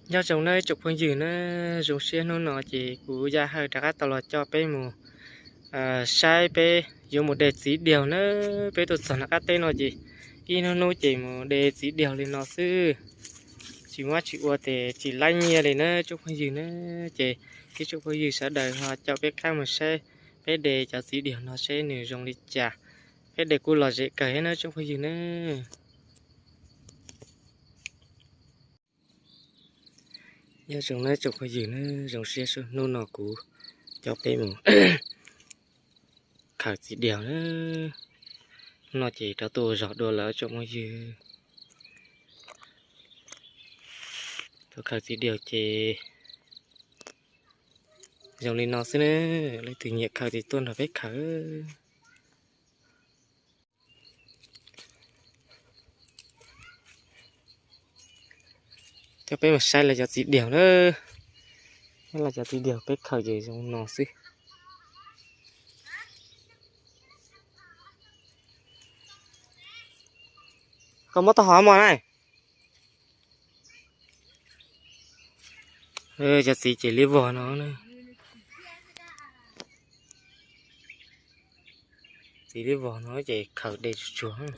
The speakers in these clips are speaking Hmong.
Nyob zoo nawb tsoom phooj ywg nawb, zoo siab hnub no ces kuv Yaj Hawj rov qab tau los coj peb mus saib peb yuav mus de txiv diaug nawb. Peb tuaj txog nram qab teb no ces ib hnub hnub ces mus de txiv diaug li no xwb, tsis muab tsis ua ces tsis laib nyiaj li nawb tsoom phooj ywg nawb. Ces ib tsoom phooj ywg sawv daws ho coj peb qab mus saib peb de cov txiv diaug no seb nws zoo li cas. Peb de kuj lom zem kawg thiab nawb tsoom phooj ywg nawb. Nyob zoo nawb tsoom phooj ywg nawb, zoo siab hnub no kuv coj peb mus khaws txiv diaug nawb. Hnub no ces rov tuaj ua zog dua lawm tsoom phooj ywg. Tuaj khaws txiv diaug ces zoo li no xwb nawb, leej twg nyiam khaws ces tuaj nrog peb khaws. Coj peb mus saib lawv cov txiv diaug nawb. Saib lawv cov txiv diaug peb khaws ces zoo no xwb. Koj muab tau hov mos na. Cov txiv ces liab vog no. Txiv liab vog no ces khaws de tsuag tsuag.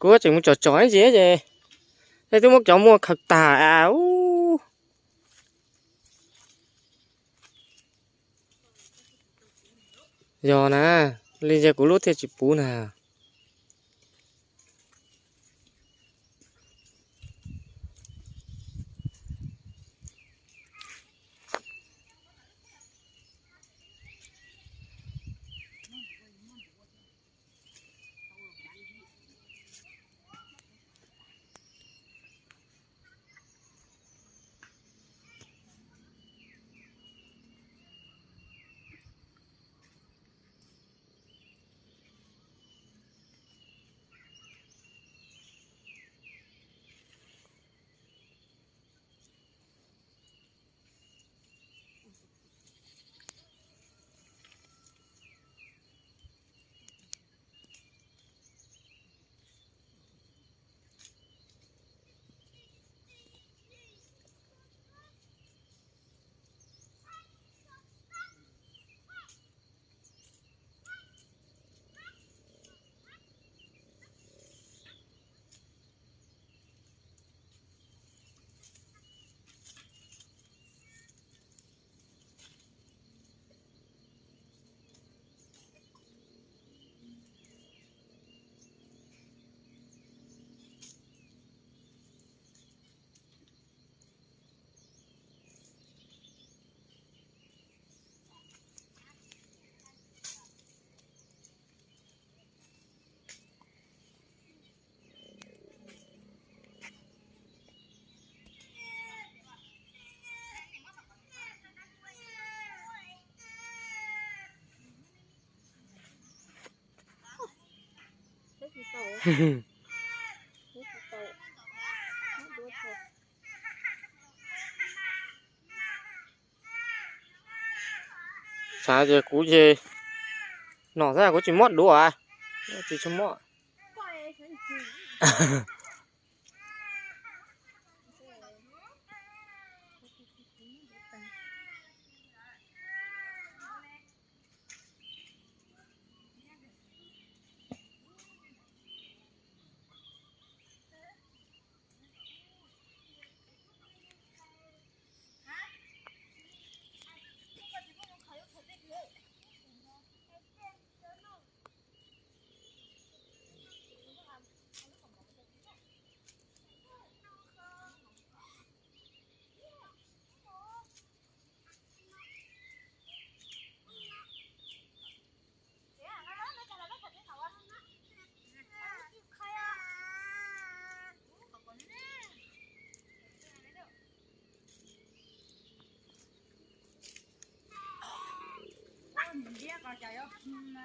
Kuv tseem mus tsom tsom ib ntsis ces nej twb muab cov muaj khaws tag a ub. Yog na, li ntsia kuv lub thiaj tsis puv na. Xav ces kuv ces nom xwb kuv tsis muab duav, tsis tshua muab.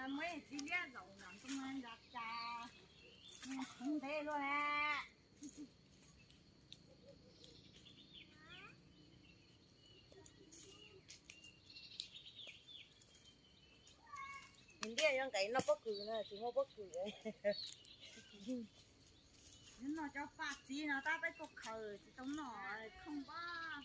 Muab txiv liab zaum nram ntoo nra cas, khov ntev luaj na. Ntiaj yuav nqes noj pob kws no tsis muaj pob kws. Noj cov paj txiv no tab peb tuaj khaws tsis tau noj, khoom npab.